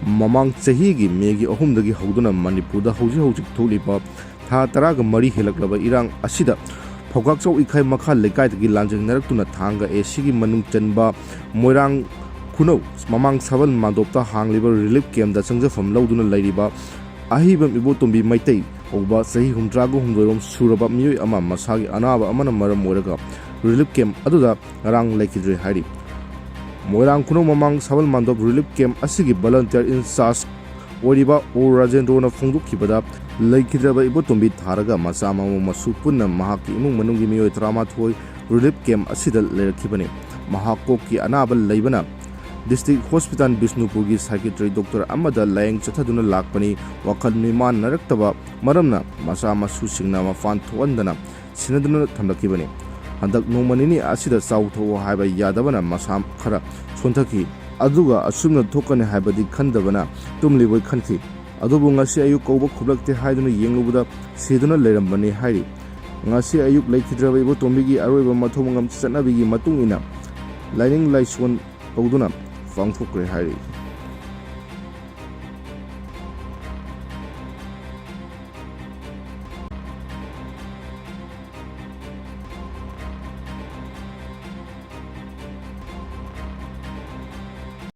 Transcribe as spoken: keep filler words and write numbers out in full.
ꯃꯃꯥꯡ ꯆꯍꯤꯒꯤ ꯃꯦꯒꯤ ꯑꯍꯨꯝꯗꯒꯤ ꯍꯧꯗꯨꯅ ꯃꯅꯤꯄꯨꯔꯗ ꯍꯧꯖꯤꯛ ꯍꯧꯖꯤꯛ ꯊꯣꯛꯂꯤꯕ ꯊꯥ ꯇꯔꯥꯒ ꯃꯔꯤ ꯍꯦꯜꯂꯛꯂꯕ ꯏꯔꯥꯡ ꯑꯁꯤꯗ ꯐꯧꯀꯥꯛꯆꯧ ꯏꯈꯥꯏ ꯃꯈꯥ ꯂꯩꯀꯥꯏꯗꯒꯤ ꯂꯥꯟꯖꯦꯡꯅꯔꯛꯇꯨꯅ ꯊꯥꯡꯒ ꯑꯦ ꯁꯤꯒꯤ ꯃꯅꯨꯡ ꯆꯟꯕ ꯃꯣꯏꯔꯥꯡ ꯈꯨꯅꯧ ꯃꯃꯥꯡ ꯁꯥꯕꯜ ꯃꯥꯟꯗꯣꯞꯇ ꯍꯥꯡꯂꯤꯕ ꯔꯤꯂꯤꯐ ꯀꯦꯝꯞꯇ ꯆꯪꯖꯐꯝ ꯂꯧꯗꯨꯅ ꯂꯩꯔꯤꯕ ꯑꯍꯩꯕꯝ ꯏꯕꯣꯇꯣꯝꯕꯤ ꯃꯩꯇꯩ ꯀꯧꯕ ꯆꯍꯤ ꯍꯨꯝꯗ꯭ꯔꯥꯒ ꯍꯨꯝꯗꯣꯏꯔꯣꯝ ꯁꯨꯔꯕ ꯃꯤꯑꯣꯏ ꯑꯃ ꯃꯁꯥꯒꯤ ꯑꯅꯥꯕ ꯑꯃꯅ ꯃꯔꯝ ꯑꯣꯏꯔꯒ ꯔꯤꯂꯤꯐ ꯀꯦꯝꯞ ꯑꯗꯨꯗ ꯉꯔꯥꯡ ꯂꯩꯈꯤꯗ꯭ꯔꯦ ꯍꯥꯏꯔꯤ꯫ ꯃꯣꯏꯔꯥꯡ ꯈꯨꯅꯧ ꯃꯃꯥꯡ ꯁꯥꯕꯜ ꯃꯥꯟꯗꯣꯞ ꯔꯤꯂꯤꯐ ꯀꯦꯝꯞ ꯑꯁꯤꯒꯤ ꯚꯣꯂꯟꯇꯤꯌꯔ ꯏꯟꯆꯥꯔꯖ ꯑꯣꯏꯔꯤꯕ ꯑꯣ ꯔꯥꯖꯦꯟꯗ꯭ꯔꯣꯅ ꯐꯣꯡꯗꯣꯛꯈꯤꯕꯗ, ꯂꯩꯈꯤꯗ꯭ꯔꯕ ꯏꯕꯣꯇꯣꯝꯕꯤ ꯊꯥꯔꯒ ꯃꯆꯥ ꯑꯃ ꯃꯁꯨ ꯄꯨꯟꯅ ꯃꯍꯥꯛꯀꯤ ꯏꯃꯨꯡ ꯃꯅꯨꯡꯒꯤ ꯃꯤꯑꯣꯏ ꯇꯔꯥꯃꯥꯊꯣꯏ ꯔꯤꯂꯤꯐ ꯀꯦꯝꯞ ꯑꯁꯤꯗ ꯂꯩꯔꯛꯈꯤꯕꯅꯤ꯫ ꯃꯍꯥꯛ ꯀꯣꯛꯀꯤ ꯑꯅꯥꯕ ꯂꯩꯕꯅ ꯗꯤꯁꯇ꯭ꯔꯤꯛ ꯍꯣꯁꯄꯤꯇꯥꯜ ꯕꯤꯁꯅꯨꯄꯨꯔꯒꯤ ꯁꯥꯏꯀꯦꯇ꯭ꯔꯤ ꯗꯣꯛꯇꯔ ꯑꯃꯗ ꯂꯥꯌꯦꯡ ꯆꯠꯊꯗꯨꯅ ꯂꯥꯛꯄꯅꯤ꯫ ꯋꯥꯈꯜ ꯃꯤꯃꯥꯟꯅꯔꯛꯇꯕ ꯃꯔꯝꯅ ꯃꯆꯥ ꯃꯁꯨꯁꯤꯡꯅ ꯃꯄꯥꯟ ꯊꯣꯛꯍꯟꯗꯅ ꯁꯤꯟꯅꯗꯨꯅ ꯊꯝꯂꯛꯈꯤꯕꯅꯤ꯫ ꯍꯟꯗꯛ ꯅꯣꯡꯃ ꯅꯤꯅꯤ ꯑꯁꯤꯗ ꯆꯥꯎ ꯊꯛꯎ ꯍꯥꯏꯕ ꯌꯥꯗꯕꯅ ꯃꯁꯥ ꯈꯔ ꯁꯣꯟꯊꯈꯤ꯫ ꯑꯗꯨꯒ ꯑꯁꯨꯝꯅ ꯊꯣꯛꯀꯅꯤ ꯍꯥꯏꯕꯗꯤ ꯈꯟꯗꯕꯅ ꯇꯨꯝꯂꯤꯕꯣꯏ ꯈꯟꯈꯤ꯫ ꯑꯗꯨꯕꯨ ꯉꯁꯤ ꯑꯌꯨꯛ ꯀꯧꯕ ꯈꯨꯝꯂꯛꯇꯦ ꯍꯥꯏꯗꯨꯅ ꯌꯦꯡꯂꯨꯕꯗ ꯁꯤꯗꯨꯅ ꯂꯩꯔꯝꯕꯅꯤ ꯍꯥꯏꯔꯤ꯫ ꯉꯁꯤ ꯑꯌꯨꯛ ꯂꯩꯈꯤꯗ꯭ꯔꯕ ꯏꯕꯣꯇꯣꯝꯕꯤꯒꯤ ꯑꯔꯣꯏꯕ ꯃꯊꯧ ꯃꯉꯝ ꯆꯠꯅꯕꯤꯒꯤ ꯃꯇꯨꯡ ꯏꯟꯅ ꯂꯥꯏꯅꯤꯡ ꯂꯥꯏꯁꯣꯟ ꯇꯧꯗꯨꯅ ꯄꯥꯡꯊꯣꯛꯈ꯭ꯔꯦ ꯍꯥꯏꯔꯤ꯫